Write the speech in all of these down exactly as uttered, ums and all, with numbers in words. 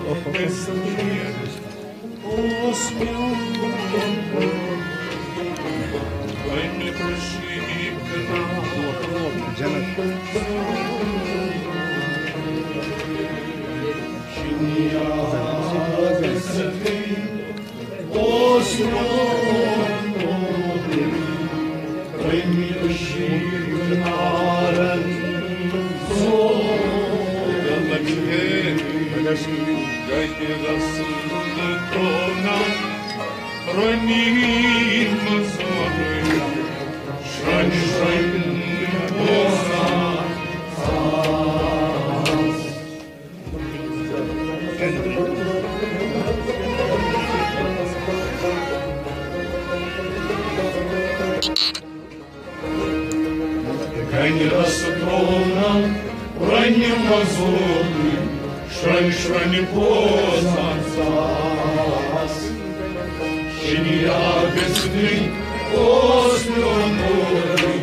اوس میون مومن، أمۍ کٔشیٖر نارن زومت۔ گَرِ رسول ترٛوونم رنی منٛز وَنُن، شرٛنہِ شرٛنہِ بوزان ساز۔ گنہِ رسہٕ ترٛوونم رنہِ منٛز ووتُے، شرٛنہِ شرٛنہِ بوزان ساز۔ شِنیارٕ سۭتۍ اوس میون مورُے۔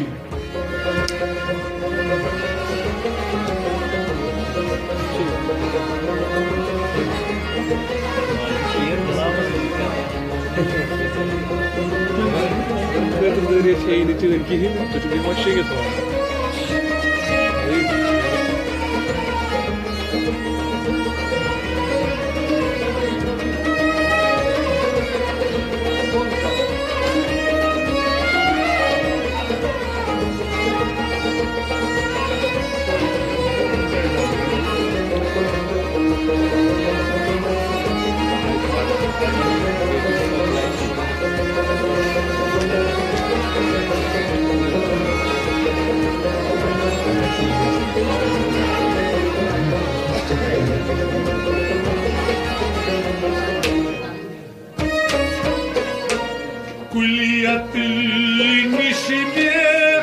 کُلیت نِش مےٚ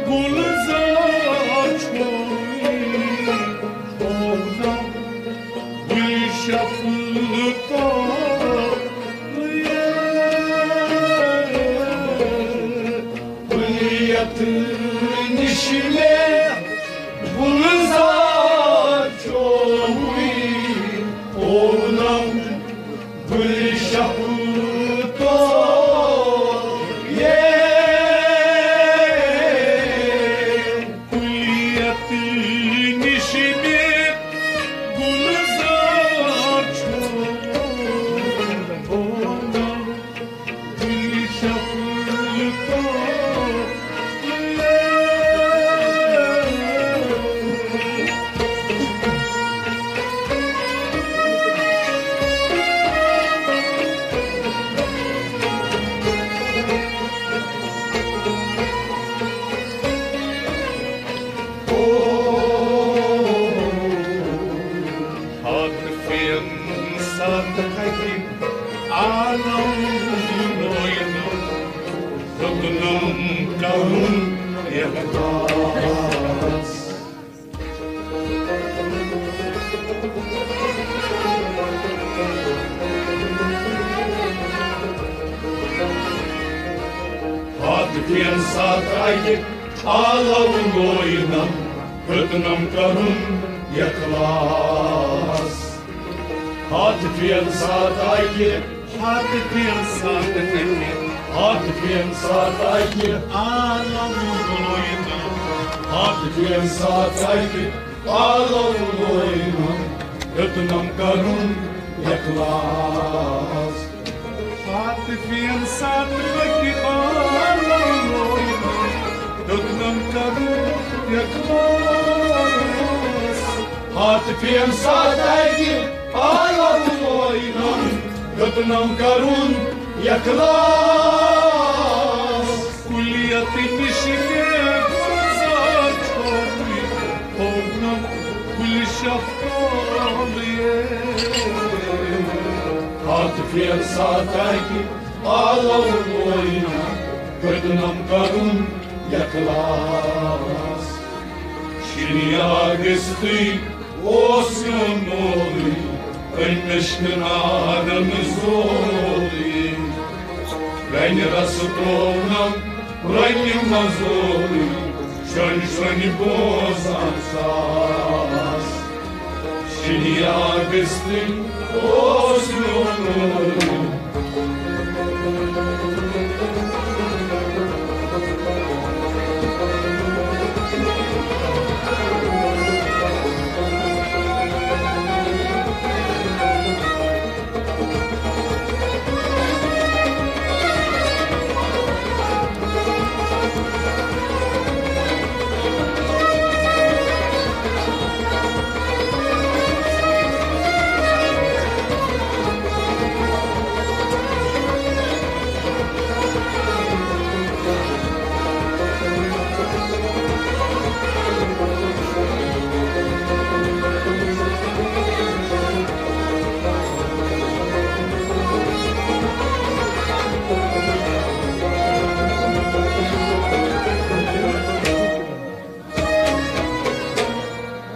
گُلزار چھوے، گُلشف تو کُلیت نِش مےٚ گُلزار چھوے، اونم گُلشن تو یہ کُلیت نِش مےٚ گُلزار چھوے، اونم ہتھ فین ستھ ہتہِ عالم رویدٕ، ہیوٚتنم کرُن احساس۔ ہتھ فین ستھ ہتہِ عالم رویدٕ، ہیوٚتنم کرُن اخلاص۔ ہتھ فین ستھ ہتہِ، ہتھ فین ستھ ہتہِ، ہتھ فین ستھ ہتہِ عالم رویدٕ، ہتھ فین ستھ ہتہِ عالم رویدٕ، ہیوٚتنم کرُن اخلاص۔ ہتھ فین ستھ ہتہِ عالم رویدٕ، ہیوٚتنم کرُن اخلاص۔ ہتھ فین ستھ ہتہِ عالم رویدٕ، ہیوٚتنم کرُن اخلاص۔ کُلیت نِش مےٚ گُلزار چھوے، ہوونم گُلشن تو یہ۔ ہتھ فین ستھ ہتہِ عالم رویدٕ، ہیوٚتنم کرُن اخلاص۔ شِنیارٕ سۭتۍ اوس میون مولوی، أمۍ مِشکہٕ نارن زولوی۔ گنہِ رسہٕ ترٛوونم رنہِ منٛز ووتُے، شرٛنہِ شرٛنہِ بوزان ساز۔ یا گٔژھتٕے اوس میون۔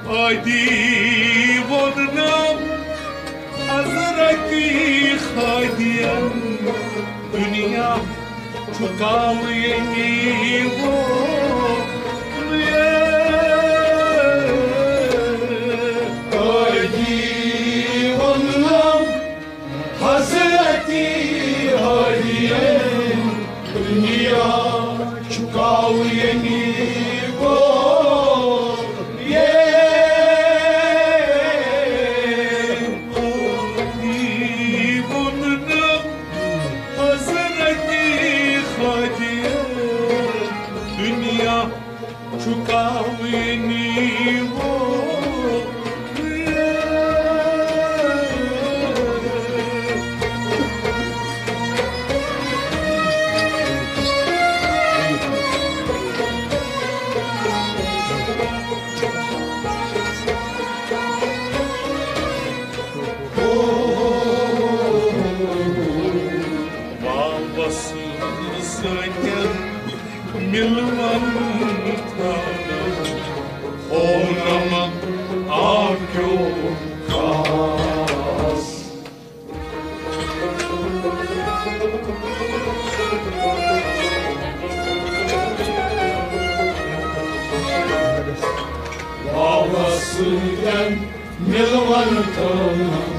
ادی ووٚننم حضرت خادین، دنیا چھُ کاوٕنی وول۔ ادی ووٚننم حضرت خادین، دنیا چھُ کاوٕنی وول۔ ادی ووٚننم حضرت خادین، دنیا چھُ کاوٕنی وول۔ واوس سۭتۍ مِلوَن تھاونہٕ اونم آمکیو خاص۔ واوس سۭتۍ مِلوَن تھٲونم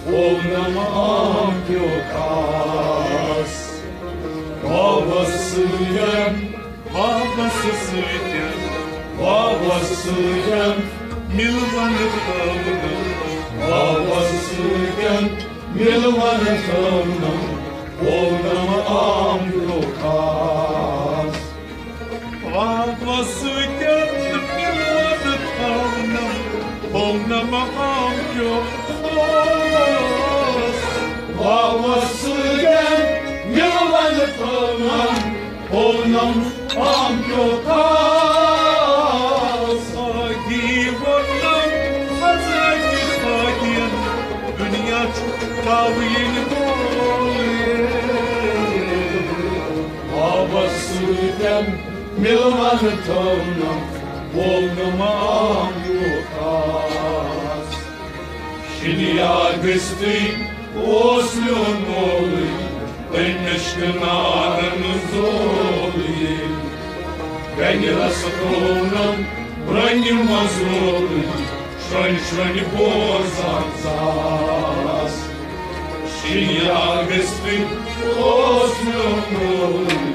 اونم آمکیو خاص۔ واوس سۭتۍ، واوس سۭتۍ، واوس سۭتۍ مِلوَن تھٲونم، واوس سۭتۍ مِلوَن تھٲونم اونم آمکیو خاص۔ واوس سۭتۍ مِلوَن تھٲونم اونم آمکیو خاص۔ واوس سۭتۍ مِلوَن تھٲونم اونم آمکیو خاص۔ ادی ووٚننم حضرت خادین، دنیا چھُ کاوٕنی وول۔ واوس سۭتۍ مِلوَن تھٲونم اونم آمکیو خاص۔ شِنیا گٔژھتٕے اوس میون مولٕے، تٔمۍ مشکہٕ نارن زولٕے۔ گنہِ رس تھوونم برٛنہِ منٛز رولٕے، شرٛنہِ شرٛنہِ بوزان ژاس۔ شِنیا گٔژھتٕے اوس میون مولٕے۔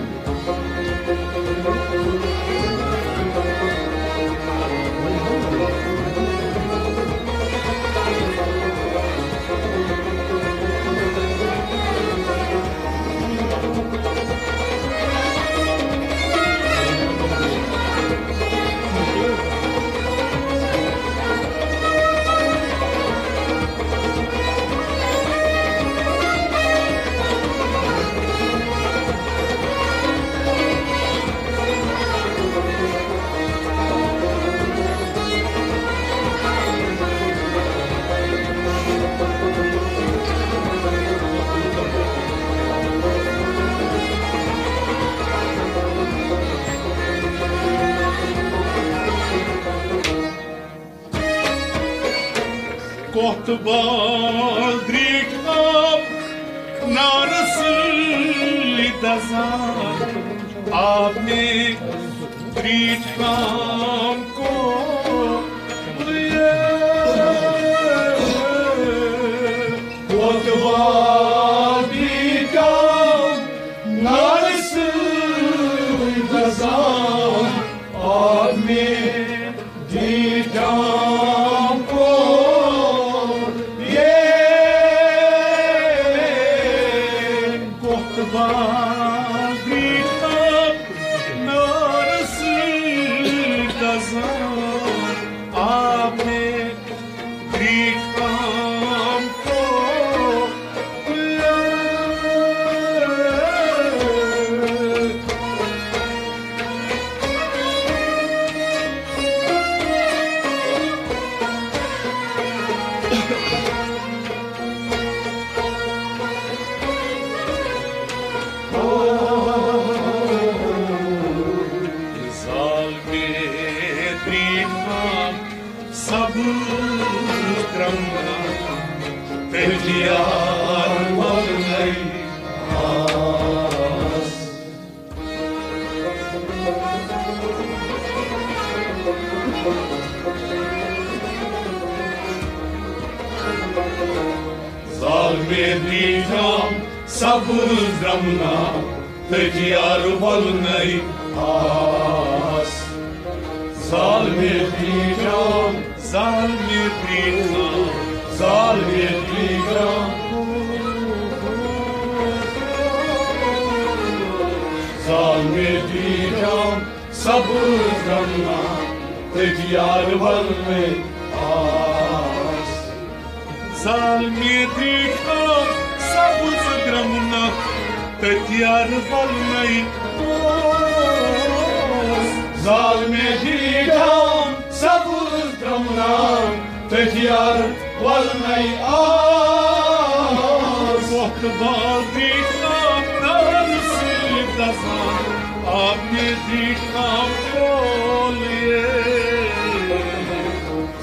کوتھ بال دریک آب نار سۭتۍ دزان، آب نے دریک آب کو۔ یار ولنَے آس۔ زال مےٚ دیٖٹھام سبٕز درمنا، تٔتھۍ یار ولنَے آس۔ زال مےٚ دیٖٹھام، زال مےٚ دیٖٹھام، زال مےٚ دیٖٹھام، زال مےٚ دیٖٹھام سبٕز درمنا، تٔتھۍ یار ولنَے آس۔ زال مےٚ دیٖٹھام سبٕز درمنا، تٔتھۍ یار ولنَے آس۔ زال مےٚ دیٖٹھام سبٕز درمنا، تٔتھۍ یار ولنَے آس۔ وۄٹھ بال دیٖٹھام نارٕ سۭتۍ دَزان، آب مےٚ دیٖٹھام پھول یے۔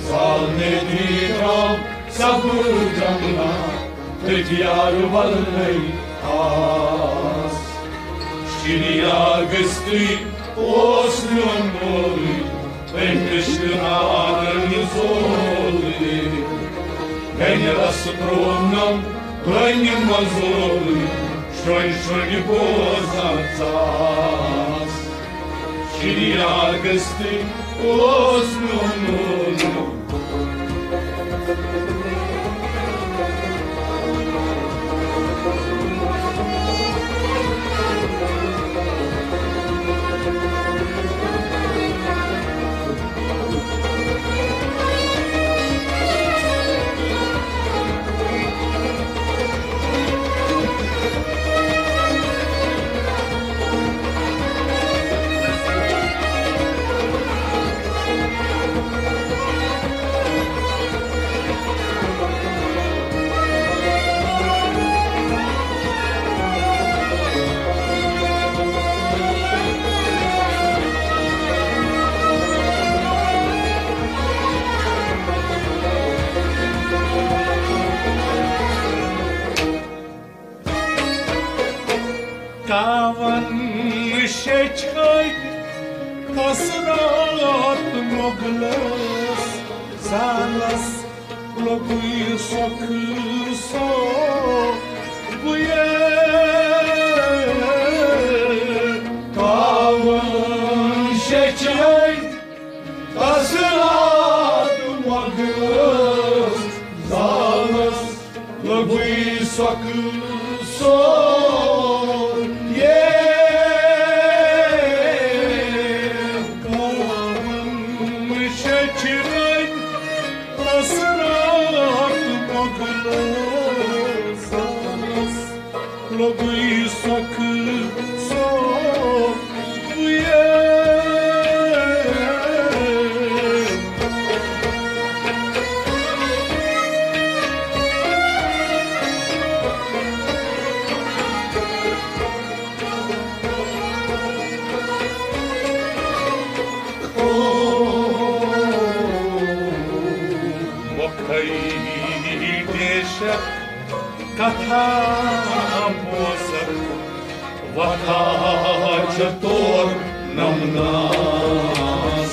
زال مےٚ دیٖٹھام سبٕز درمنا، تٔتھۍ یار ولنَے آس۔ شیٖنی یار گٔژھتٕے اوس میون مولٕے، أمۍ رِشتہٕ نار نِزولٕے۔ گَنہِ رَس ترٛوونَم گَنہِ منٛزولٕے، شرٛۄنۍ شرٛۄنۍ بوزان ژاس۔ شیٖنی یار گٔژھتٕے اوس میون مولٕے۔ کاوَن شیٚچھے تَس راتھ مۄغلَس، زالَس لوٚگُے سۄکھٕ سوبُے۔ کاوَن شیٚچھے تَس راتھ مۄغلَس، زالَس لوٚگُے سۄکھٕ سوبُے۔ کاوَن شیٚچھے تَس راتھ مۄغلَس، زالَس لوٚگُے سۄکھٕ سوبُے۔ مۄکھٕے ڈیشک کتھا بوزکھ، وتھا چھِ تور نمناس۔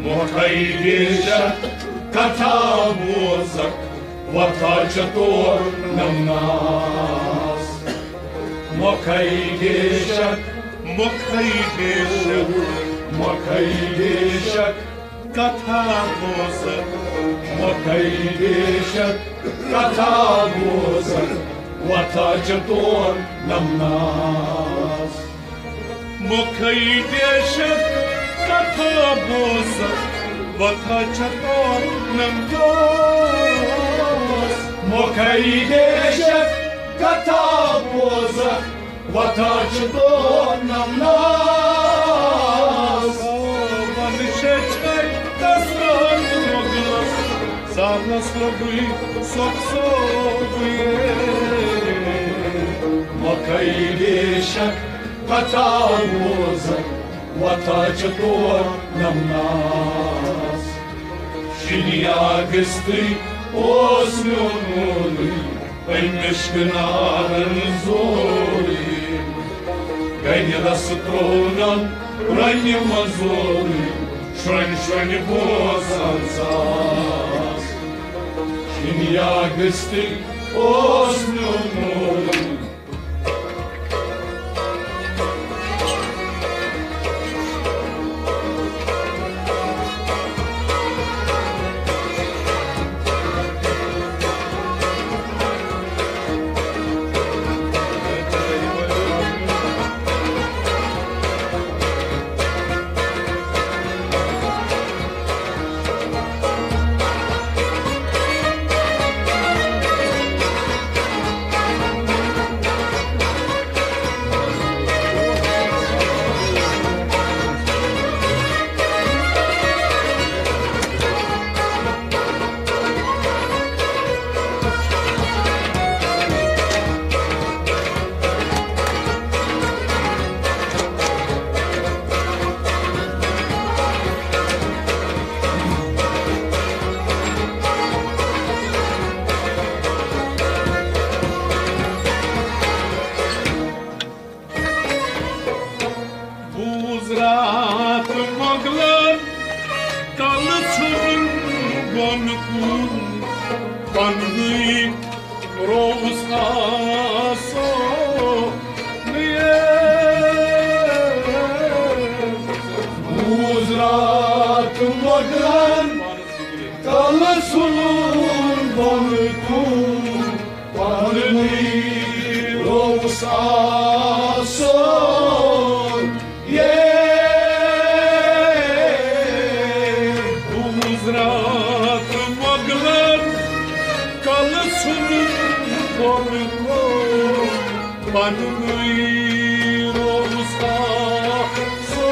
مۄکھٕے ڈیشک کتھا بوزکھ، وتھا چھِ تور نمناس۔ مۄکھٕے ڈیشک، مۄکھٕے ڈیشک، مۄکھٕے ڈیشک کتھا بوزکھ، مۄکھٕے ڈیشک کتھا بوزکھ، وتھا چھِ تور نمناس۔ مۄکھٕے ڈیشک کتھا بوزکھ، وتھا چھِ تور نمناس۔ مۄکھٕے ڈیشک کتھا بوزکھ، وتھا چھِ تور نمناس۔ کاوَن شیٚچھے تَس راتھ مۄغلَس، زالَس لوٚگُے سۄکھٕ سوبُے۔ مۄکھٕے ڈیشک کتھا بوزن وۄتھان چھِ تور نمناس۔ شِنیا گٔژھتٕے اوس میون مولٕے، أمِس چھِ نارن زورٕے۔ گنہِ رسہٕ ترٛوونم رنہِ منٛز زورٕے، شرۄنہِ شرۄنہِ بوزان ساس۔ شِنیا گٔژھتٕے اوس میون مولٕے۔ بوز راتھ مۄغلن کلہٕ ژھُنُن بۄن کُن، پننُے رووُس آسو۔ بوز راتھ مۄغلن کلہٕ ژھُنُن بۄن کُن، پننُے رووُس آسو۔ یے بوز راتھ مۄغلن کلہٕ ژھُنُن بۄن کُن، پننُے رووُس آسو۔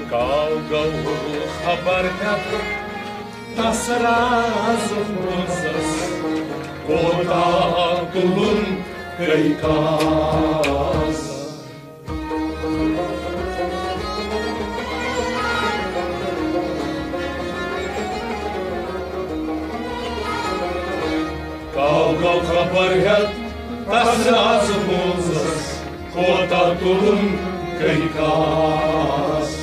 کاو گوٚو خبر ہٮ۪تھ تس راز منٛزس، کوتاہ تُلُن کٔرۍ کاس۔ کاو گوٚو خبر ہٮ۪تھ تس راز منٛزس، کوتاہ تُلُن کٔرۍ کاس۔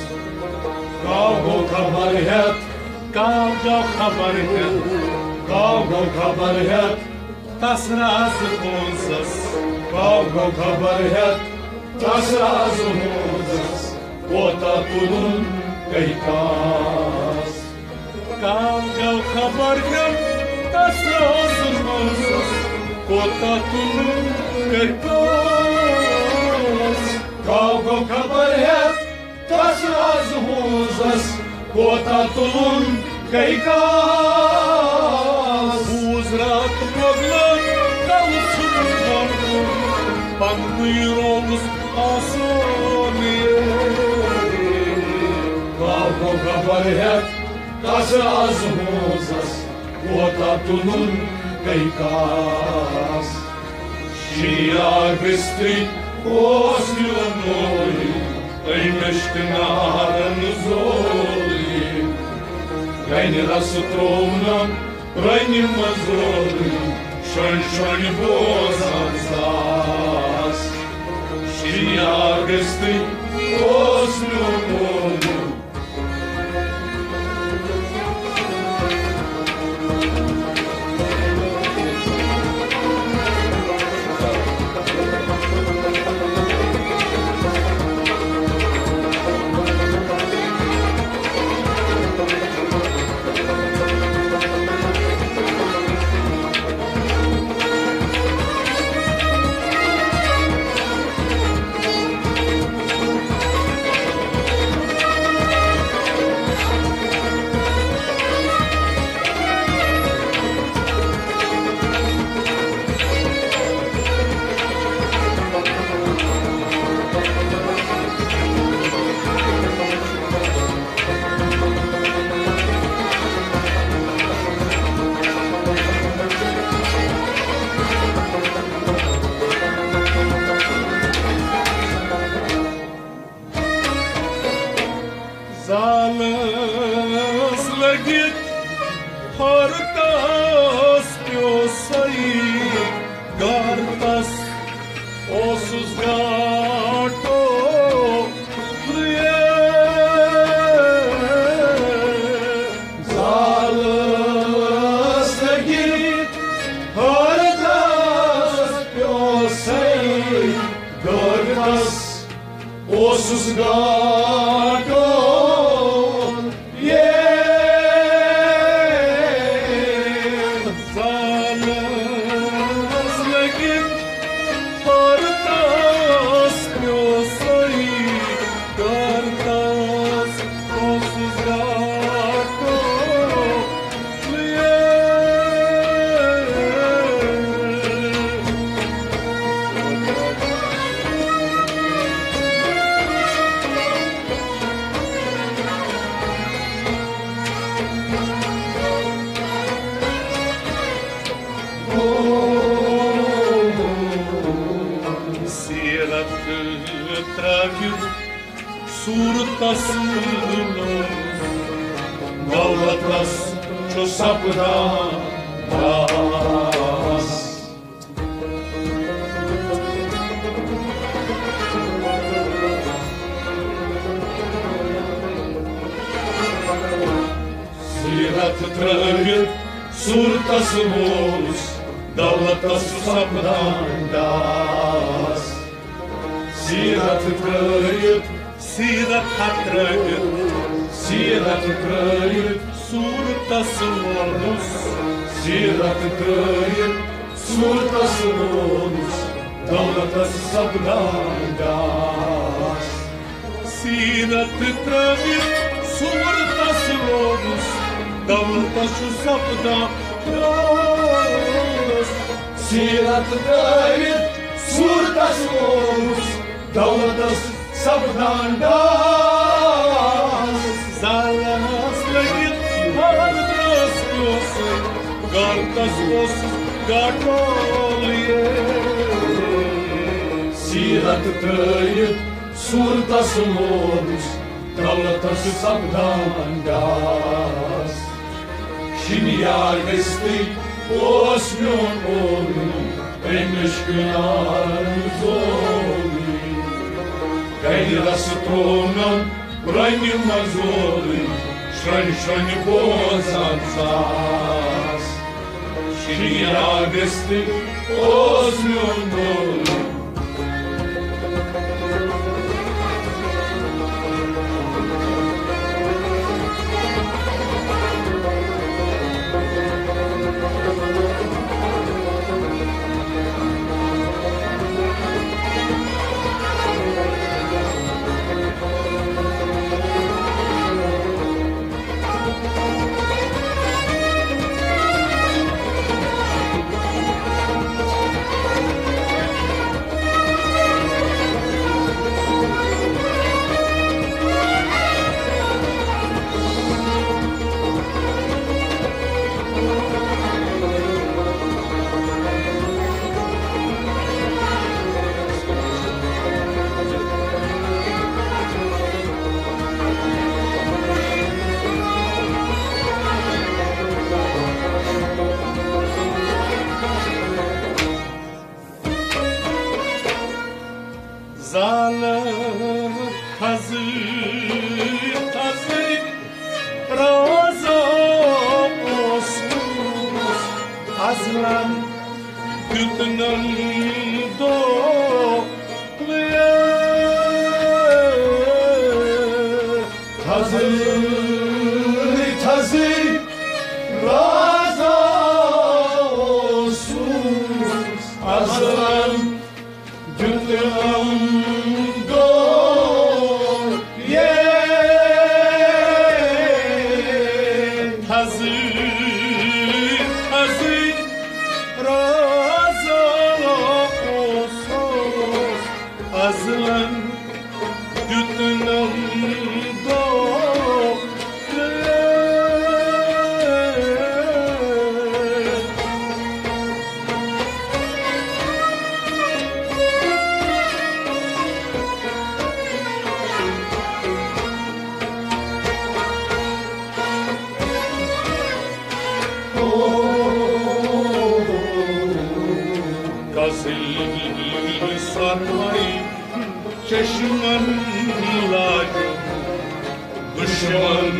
کاو گوٚو خبر ہٮ۪تھ، کاو گوٚو خبر ہٮ۪تھ، کاو گوٚو خبر ہٮ۪تھ تس راز منٛزس۔ کاو گوٚو خبر ہٮ۪تھ تس راز منٛزس، کوتاہ تُلُن کٔرۍ کاس۔ کاو گوٚو خبر ہٮ۪تھ تس راز منٛزس، کوتاہ تُلُن کٔرۍ کاس۔ کاو گوٚو خبر ہٮ۪تھ تس راز منٛزس، کوتاہ تُلُن کٔرۍ کاس۔ بوز راتھ مۄغلن کلہٕ ژھُنُن بۄن کُن، پننُے رووُس آسو۔ کاو گوٚو خبر ہٮ۪تھ تس راز منٛزس، کوتاہ تُلُن کٔرۍ کاس۔ شِنیا گٔژھتٕے اوس میون مولٕے، أمِس چھِ نارن زورٕے۔ گنہِ رسہٕ ترٛوونم رنہِ منٛز زورٕے، شرۄنہِ شرۄنہِ بوزان ساس۔ شِنیا گٔژھتٕے اوس میون مولٕے۔ ہر کس پیوسے گرتس اوسُس گاٹو لیے۔ زالس لٔگِتھ ہر کس پیوسے گرتس اوسُس گاٹو یہ۔ زالس لٔگِتھ ہر کس پیوسے گرتس اوسُس گاٹو سیرت ترٲوِتھ صورتس منٛز دولتس چھُ سپدان راز۔ سیرت ترٲوِتھ صورتس منٛز دولتس چھُ سپدان راز۔ سیرت ترٲوِتھ، سیرت ہا ترٲوِتھ، سیرت ترٲوِتھ صورتس وولُس۔ سیرت ترٲوِتھ صورتس وولُس، دولتس سپدان راز۔ سیرت ترٲوِتھ صورتس وولُس، دولتس چھُ سپدان راز۔ سیرت ترٲوِتھ صورتس وولُس، دولتس سپدان راز۔ زالس لٔگِتھ ہر کس پیوسے گرتس اوسُس گاٹو لیے۔ سیرت ترٲوِتھ صورتس وولُس، دولتس سپدان راز۔ شِنیار گٔژھتٕے اوس میون اولُے، أمِس کنارٕ زولُے۔ گرِ رسہٕ ترٛوونم رنہِ منٛز اولُے، شرنہِ شرنہِ بوزان ساس۔ شِنیار گٔژھتٕے اوس میون اولُے۔ زالہٕ تھزٕے تھزٕے رازا اوسُس ازلن دیُتنم دولہٕ۔ تھزٕے تھزٕے رازا اوسُس ازلن دیُتنم دولہٕ۔ تھزٕے تھزٕے رازا اوسُس ازلن دیُتنم دولہٕ۔ کزٕلۍ سۄرمَے چشمن لاجُم، دشمن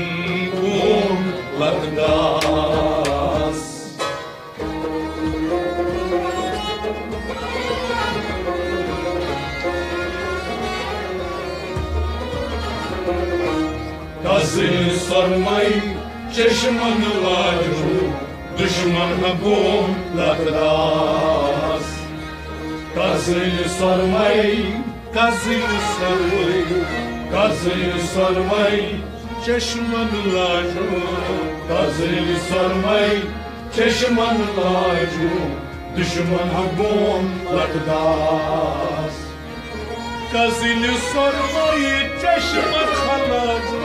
گوم لتہٕ داس۔ کزٕلۍ سۄرمَے چشمن لاجُم، دشمن ہا گوم لتہٕ داس۔ کزٕلۍ سۄرمَے، کزٕلۍ سۄرمَے، کزٕلۍ سۄرمَے چشمن لاجُم، کزٕلۍ سۄرمَے چشمن لاجُم، دشمن ہا گوم لتہٕ داس۔ کزٕلۍ سۄرمَے چشمن لاجُم،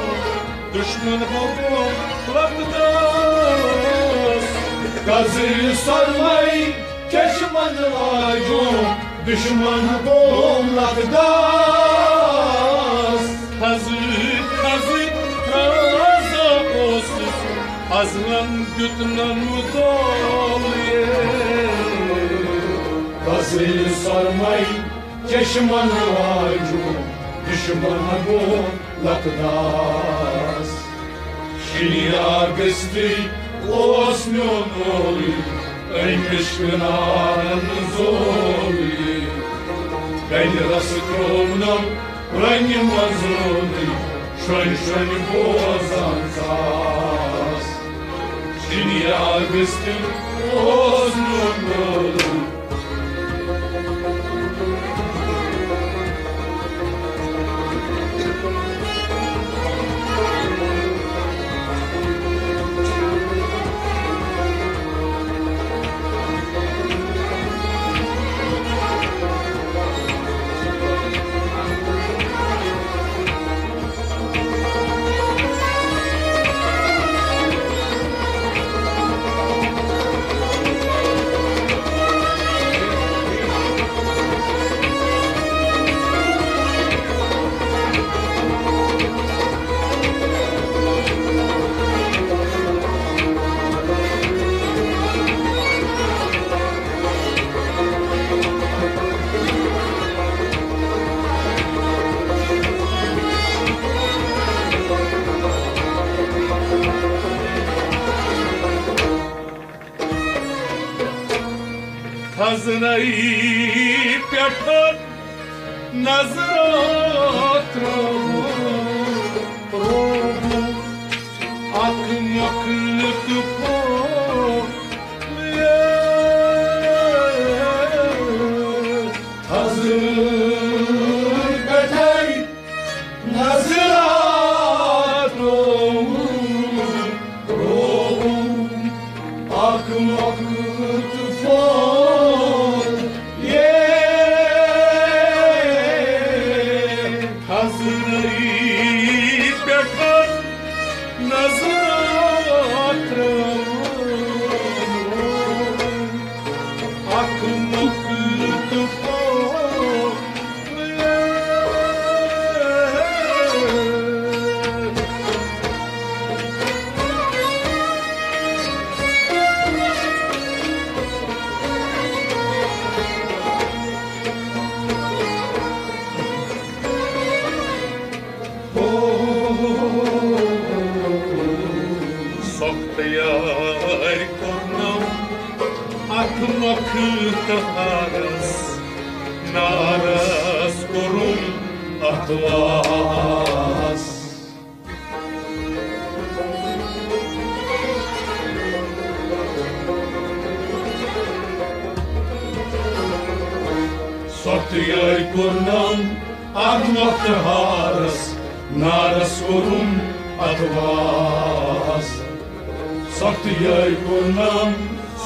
دشمن ہا گوم لتہٕ داس۔ کزٕلۍ سۄرمَے چشمن لاجُم، دشمن ہا گوم لتہٕ داس۔ کزٕلۍ، کزٕلۍ رازا اوسُس، ازلن دیُتنم دولہٕ۔ کزٕلۍ سۄرمَے چشمن لاجُم، دشمن ہا گوم لتہٕ داس۔ شیٖنیا گٔژھتٕے اوس میون مولٕے، أمۍ مِشکہٕ نارن زولٕے۔ گنہِ رسہٕ ترٛوونم رنہِ منٛز رولٕے، شرۄنہِ شرۄنہِ بوزان ژاس۔ شیٖنیا گٔژھتٕے اوس میون مولٕے۔ خزنَے پٮ۪ٹھ نظر ترٛٲوٕم، رووُم اکھ مۄکھٕ تہٕ پھوٚل۔ خزنہٕ پٮ۪ٹھَے نظر ترٛٲوٕم، رووُم اکھ مۄکھٕ تہٕ پھوٚل۔ یے خزنَے پٮ۪ٹھ نظر ترٛٲوٕم، رووُم اکھ مۄکھٕ تہٕ پھوٚل۔ سۄکھ تیٲرۍ کوٚرنم اتھ مۄکھٕ تہٕ ہارس، نارس کوٚرُم اتھ واس۔ سۄکھ تیٲرۍ کوٚرنم اتھ مۄکھٕ تہٕ ہارس، نارس کوٚرُم اتھ واس۔ سۄکھ تیٲرۍ کوٚرنم،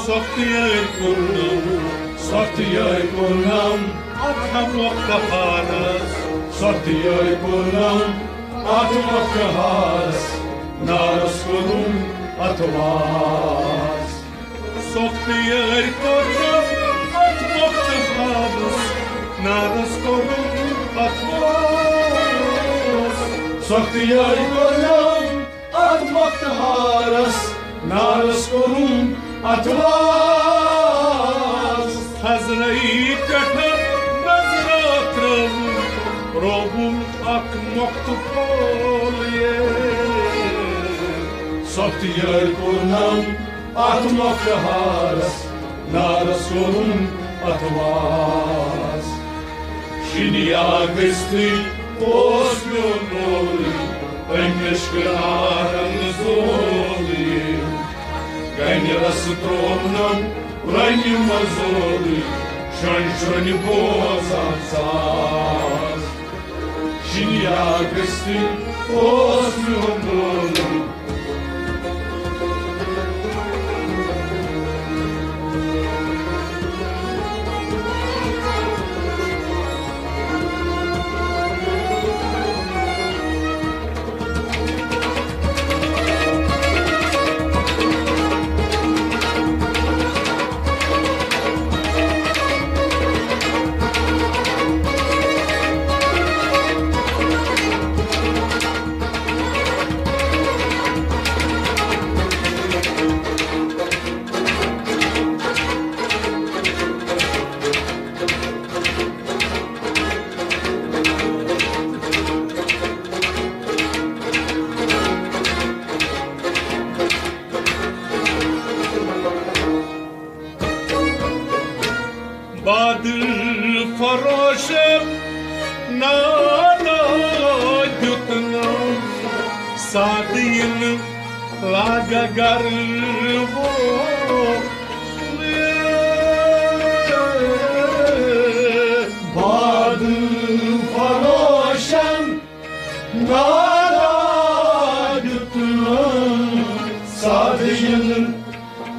سۄکھ تیٲرۍ کوٚرنم، سۄکھ تیٲرۍ کوٚرنم اتھ مۄکھٕ تہٕ ہارس۔ سۄکھ تیٲرۍ کوٚرنم اتھ مۄکھٕ تہٕ ہارس، نارس کوٚرُم اتھ واس۔ سۄکھ تیٲرۍ کوٚرنم اتھ مۄکھٕ تہٕ ہارس، نارس کوٚرُم اتھ واس۔ سۄکھ تیٲرۍ کوٚرنم اتھ مۄکھٕ تہٕ ہارس، نارس کوٚرُن اتھ واس۔ تھزرَے پٮ۪ٹھٕ نظرا ترٲوٕم، رووُم اکھ مۄختہٕ پھول یے۔ سۄتھ یٲرۍ کوٚرنم اتھ مۄختہٕ ہارس، نارس کوٚرُن اتھ واس۔ شِنیا گٔژھتٕے اوس میون مولٕے، أمۍ مِشکہٕ نارن زولٕے۔ گنہِ رسہٕ ترٛوونم رنہِ منٛز زولٕے، شۄنہِ شۄنہِ بوزان ژاس۔ شِنیا گٔژھتٕے اوس میون مولٕے۔ بادل فروشم نادا دیُتنم سادین لاگا گر وول۔ بادل فروشم نادا دیُتنم سادین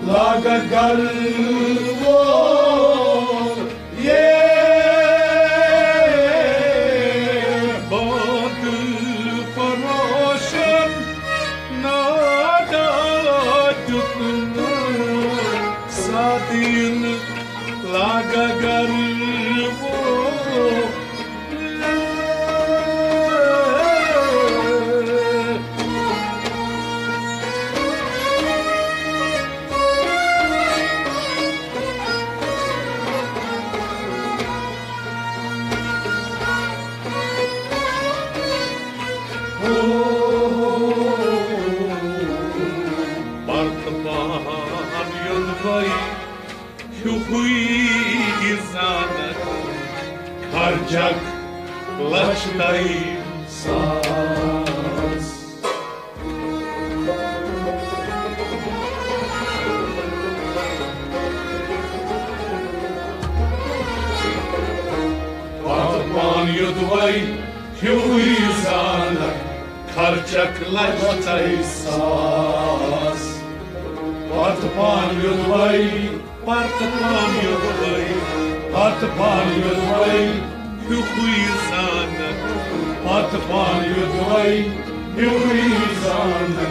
لاگا گر وول۔ یے بادل فروشن نادا دیُتنم سادین لاگا گر وول۔ پرتہٕ پان یوٚدوَے ہیُوٕے زانکھ، خرچکھ لچھ تہٕ ساس۔ پرتہٕ پان یوٚدوَے ہیُوٕے زانکھ، خرچکھ لچھ تہٕ ساس۔ پرتہٕ پان یوٚدوَے، پرتہٕ پان یوٚدوَے، پرتہٕ پان یوٚدوَے ہیُوٕے زانکھ، پرتہٕ پان یوٚدوَے ہیُوٕے زانکھ،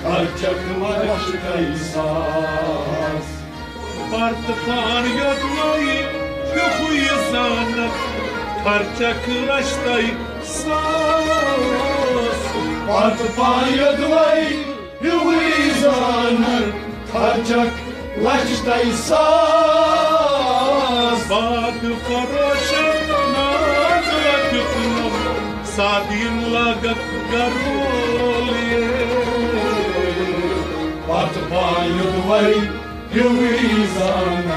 خرچکھ لچھ تہٕ ساس۔ پرتہٕ پان یوٚدوَے ہیُوٕے زانکھ، خرچکھ لچھ تہٕ ساس۔ پرتہٕ پان یوٚدوَے ہیُوٕے زانکھ، خرچکھ لچھ تہٕ ساس۔ بادل فروشن نادا دیُتنم سادین لاگا گر وول۔ پرتہٕ پان یوٚدوَے ہیُوٕے زانکھ،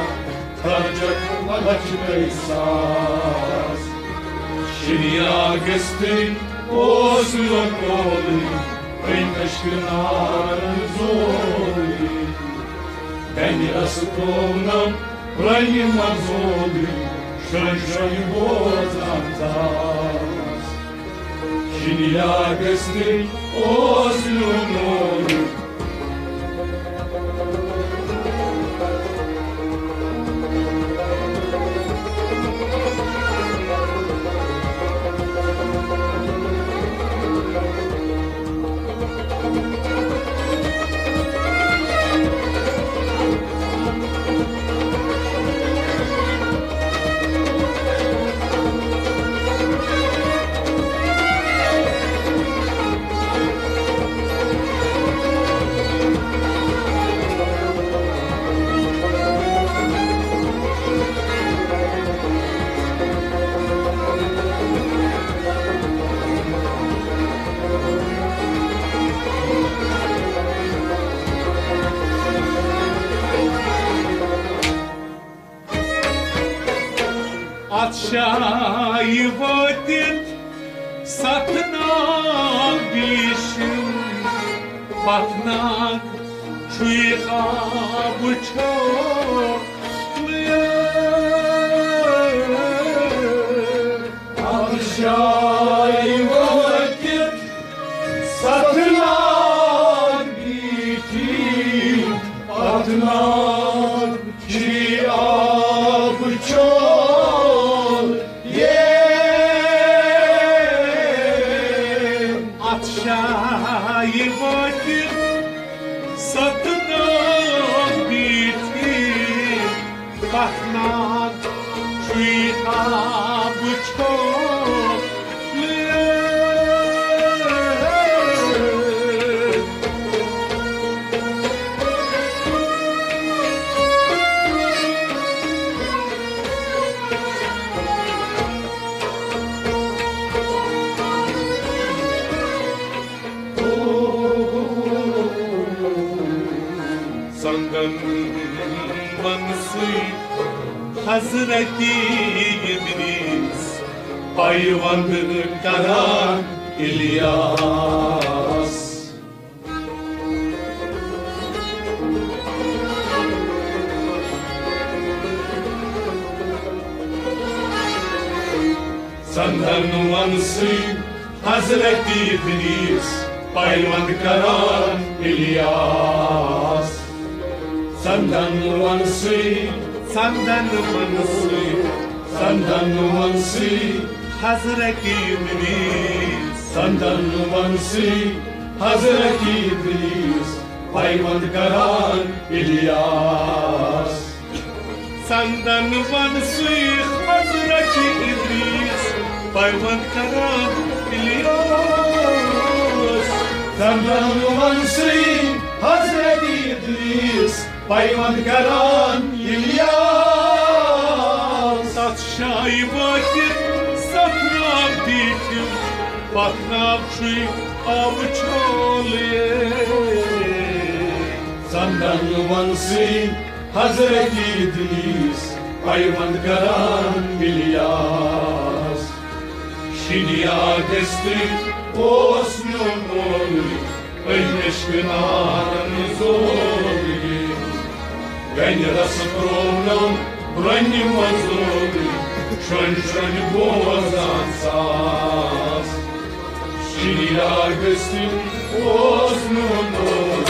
خرچکھ لچھ تہٕ ساس۔ شِنیا گٔژھتٕے اوس میون مولٕے، أمۍ مِشکہٕ نارن زولٕے۔ گنہِ رسہٕ ترٛوونم رنہِ منٛز زولٕے، شۄنہِ شۄنہِ بوزان ژاس۔ شِنیا گٔژھتٕے اوس میون مولٕے۔ شاہہِ وٲتِتھ ستھ ناگ بیٖشِم، پتھ ناگ چھُے آبہٕ چھوٚل۔ اتھ جایہِ وٲتِتھ ستھ ناگ بیٖٹھِم، اتھ ناگ چھُے آبہٕ چھوٚل۔ یے اتھ جایہِ وٲتِتھ ستھ ناگ بیٖٹھِم، پتھ ناگ چھُے آبہٕ چھوٚل۔ سندن ونسٕے حضرت ادریس، پیوند کران الیاس۔ سندن ونسٕے حضرت ادریس، پیوند کران الیاس۔ سندن ونسٕے، سندن ونسٕے، سندن ونسٕے حضرت ادریس۔ سندن ونسٕے حضرت ادریس، پیوند کران الیاس۔ سندن ونسٕے حضرت ادریس، پیوند کران الیاس۔ سندن ونسٕے حضرت ادریس، پیوند کران الیاس۔ تتھ جایہِ وٲتِتھ ستھ ناگ بیٖٹھِم، پتھ ناگ چھُے آبہٕ چھوٚل۔ سندن ونسٕے حضرت ادریس، پیوند کران الیاس۔ شِنیار دٔستی اوس میون مول، أمۍ عشقہٕ نارن زولٕے۔ گنہِ رسہٕ ترٛوونم برٛۄنہِ منٛز لولٕے، شرٛۄنہِ شرٛۄنہِ بوزان ساس۔ شِنیار دٔستی اوس میون مول۔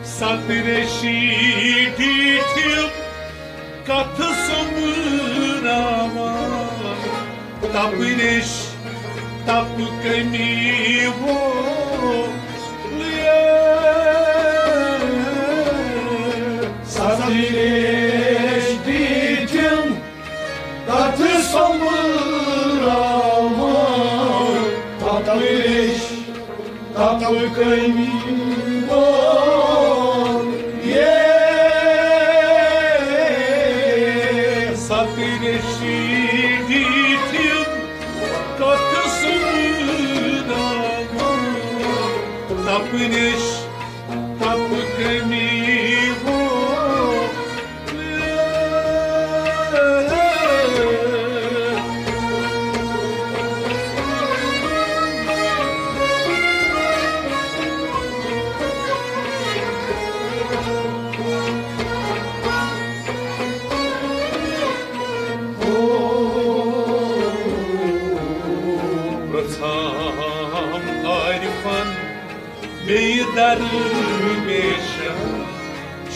ستریشی ڈیٹھِم کتھ سوٚمبراوان، تپریش تپ کمی وول۔ ستریش ڈیٹھِم کتھ سوٚمبراوان، تپریش تپ کمی وول۔ یے ستریشی ڈیٹھِم کتھ سوٚمبراوان، تپریش تپ کمی وول۔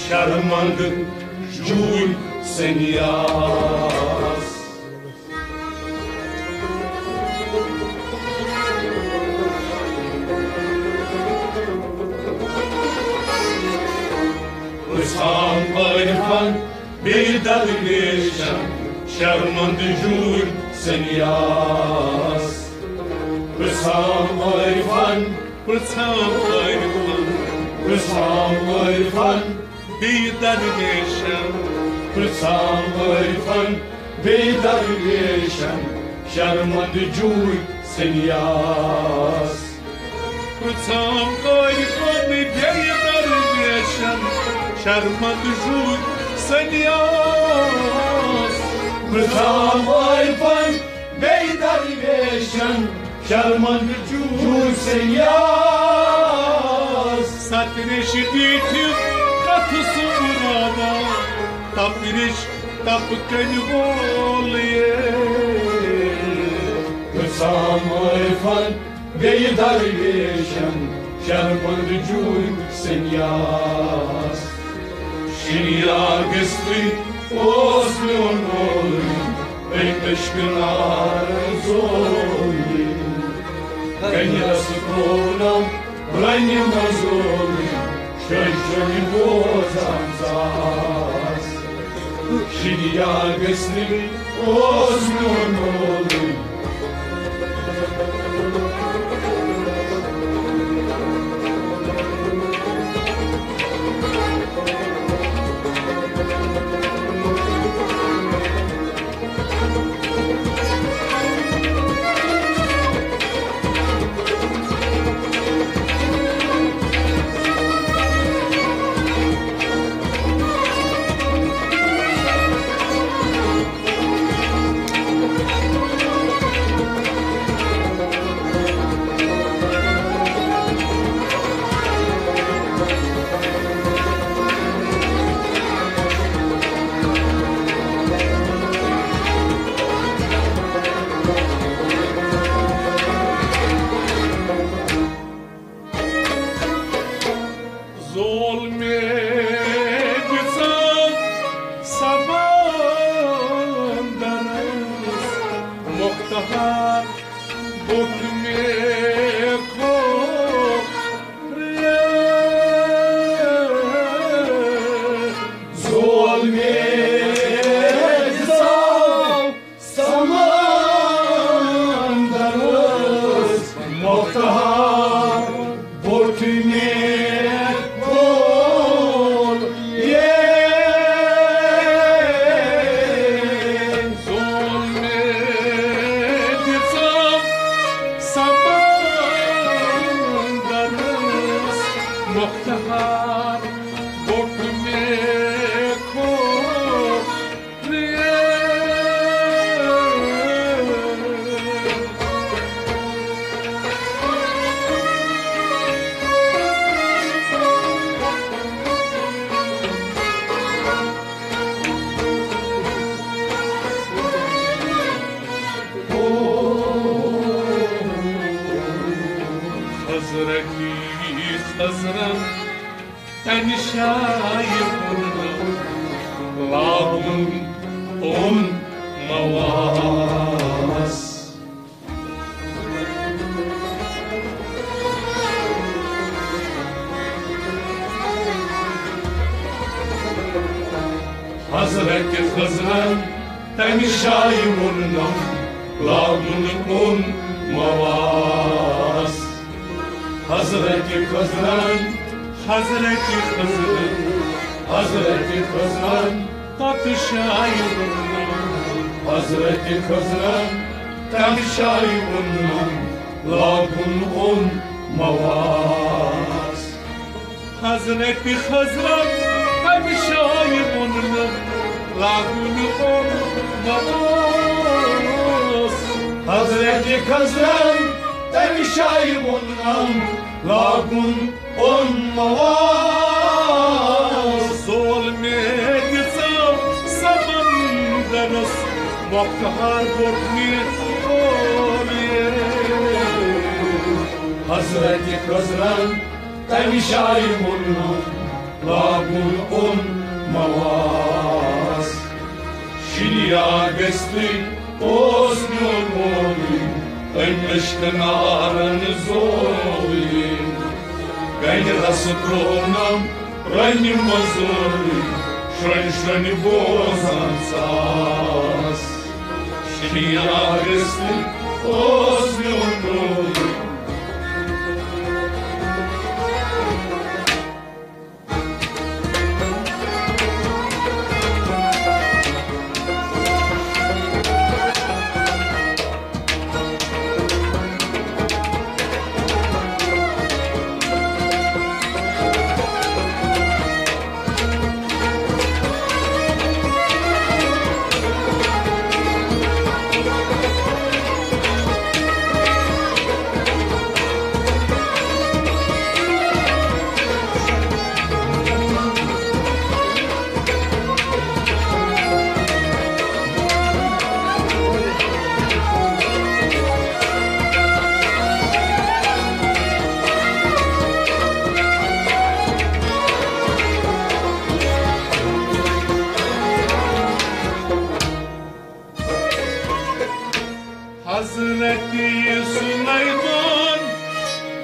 شرمند جوی سنیاس۔ پرژھام عارفن بیٚیہِ درویشن، شرمند جوی سنیاس۔ پرژھام عارفن، پرژھام عارفن، پرژھام عارفن، بیٚیہِ درویشن، پرژھام عارفن، بیٚیہِ درویشن، شرمند جوی سنیاس۔ پرژھام عارفن، بیٚیہِ درویشن، شرمند جوی سنیاس۔ پرژھام عارفن، بیٚیہِ درویشن، شرمند جوی سنیاس۔ ستریش دیٖتھِو کتھ سُہ مُرادا، تپریش تپ کنہِ وول یے۔ پرژھام عارفن، بیٚیہِ درویشن، شرمند جوی سنیاس۔ شنیار گژھتٕے اوس میون مولوی، أکۍ اشکنار زوی۔ کنہِ رس ترٛوونم رنہِ منٛز زوی، شوٚے شوٚے بوزان ژاس۔ شنیار گژھتٕے اوس میون مولوی۔ زول مےٚ دِژاو سمندرس مۄختہار، بوٚٹھ مےٚ کھوٚر۔ زول مےٚ دِژاو سمندرس مۄختہار، بوٚٹھ مےٚ کھوٚر یے۔ زول مےٚ دِژاو سمندرس مۄختہار، بوٚٹھ مےٚ کھوٚر۔ حضرتی خضرن تمہِ شایہِ ووٚنُن، لاگُن اوٚن مواس۔ حضرت خضرن تمہِ شایہِ ووٚنُن، لاگُن اوٚن مواس۔ حضرت خضرن، حضرت خضرن، حضرت خضرن تتھ شایہِ ووٚنُن، حضرت خضرن تتھ شایہِ ووٚنُن، لاگُن اوٚن مواس۔ حضرت خضرن تمہِ شایہِ ووٚنُن، لاگُن اوٚن مواس۔ حضرت خضرن تمہِ شایہِ ووٚنُن، لاگُن اوٚن مواس۔ زول مےٚ دِژاو سمندرس مۄختہار، بوٚٹھ مےٚ کھوٚر یے۔ حضرت خضرن أمہِ جایہِ ووٚنُن لاگُن اوٚن مواز۔ شِنیا گٔژھتٕے اوس میون مولٕے، أمۍ أچھ کنارن زولٕے۔ گنہِ رسہٕ ترٛوونم رنہِ مزولٕے، شرنہِ شرنہِ بوزان ساس۔ شِنیا گٔژھتٕے اوس میون مولٕے۔ حضرت سلیمان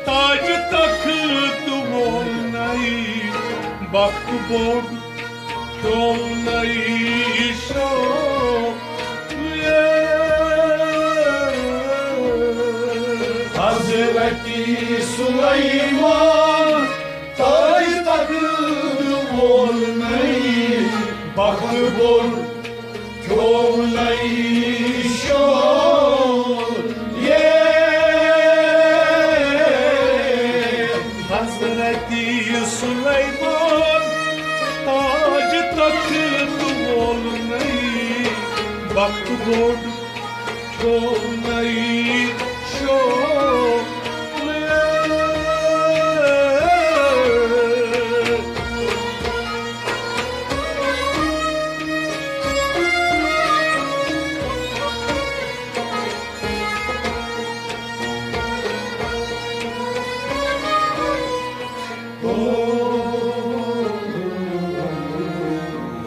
تاج تخت وولنَے، بخت بوٚڑ کھیوٚونَے شوق۔ حضرت سلیمان تاج تخت وولنَے، بخت بوٚڑ کھیوٚونَے شوق۔ حضرت سلیمان تاج تخت وولنَے، بخت بوٚڑ کھیوٚونَے شوق۔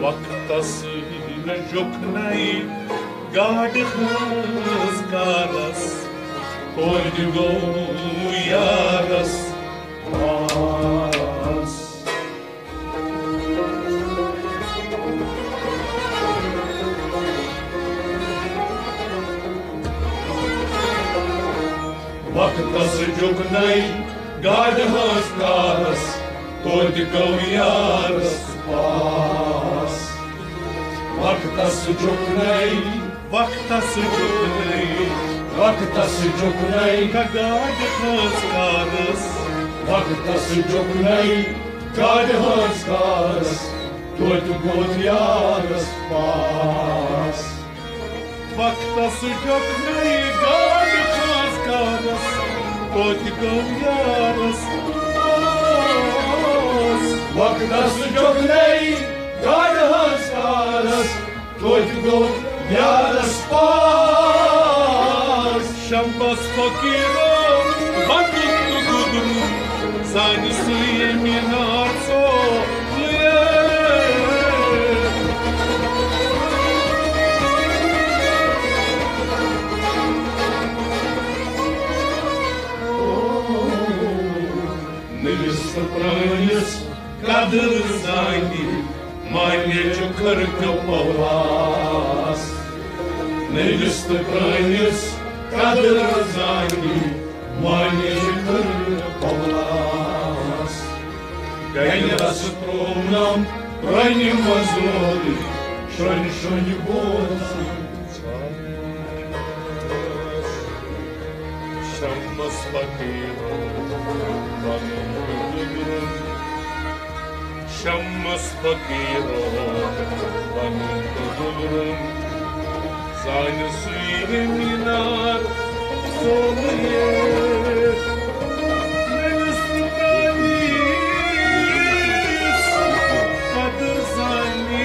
وقتس نہ جوٚکھ نَے گاڈٕ ہٕنٛز کارس، توتہِ گوٚو یارس پاس۔ وقتس جوٚکھ نَے گاڈٕ ہٕنٛز کارس، توتہِ گوٚو یارس پاس۔ وقتس جوٚکھ نَے، وقتس جوٚکھ نَے، وقتس جوٚکھ نَے گاڈٕ ہٕنٛز کارس۔ وقتس جوٚکھ نَے گاڈٕ ہٕنٛز کارس، توتہِ گوٚو یارس پاس۔ وقتس جوٚکھ نَے گاڈٕ ہٕنٛز کارس، توتہِ گوٚو یارس پاس۔ وقتس جوٚکھ نَے گاڈٕ ہٕنٛز کارس، توتہِ گوٚو یارس پاس۔ شمس فقیرو وَنُن تہٕ گُدرُن، زانہِ سُے مینار ژوٚل۔ نٔوِس تہٕ پرٛٲنِس قدر زانہِ، معنی چھُ خرقہٕ پواس۔ نٔوِس تہٕ پرٛٲنِس قدر زانہِ، معنی چھُ خرقہٕ پواس۔ گنہِ رسہٕ ترٛوونم رنہِ مزولٕے، شرنہِ شرنہِ بوزان۔ شمس فقیرو وَنُن تہٕ گُدرُن، شمس فقیرو وَنُن تہٕ گُدرُن، زانہِ سُے مینار ژوٚل۔ نٔوِس تہٕ پرٛٲنِس قدر زانہِ،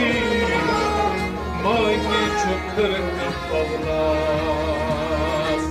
معنی چھُ خرقہٕ پواس۔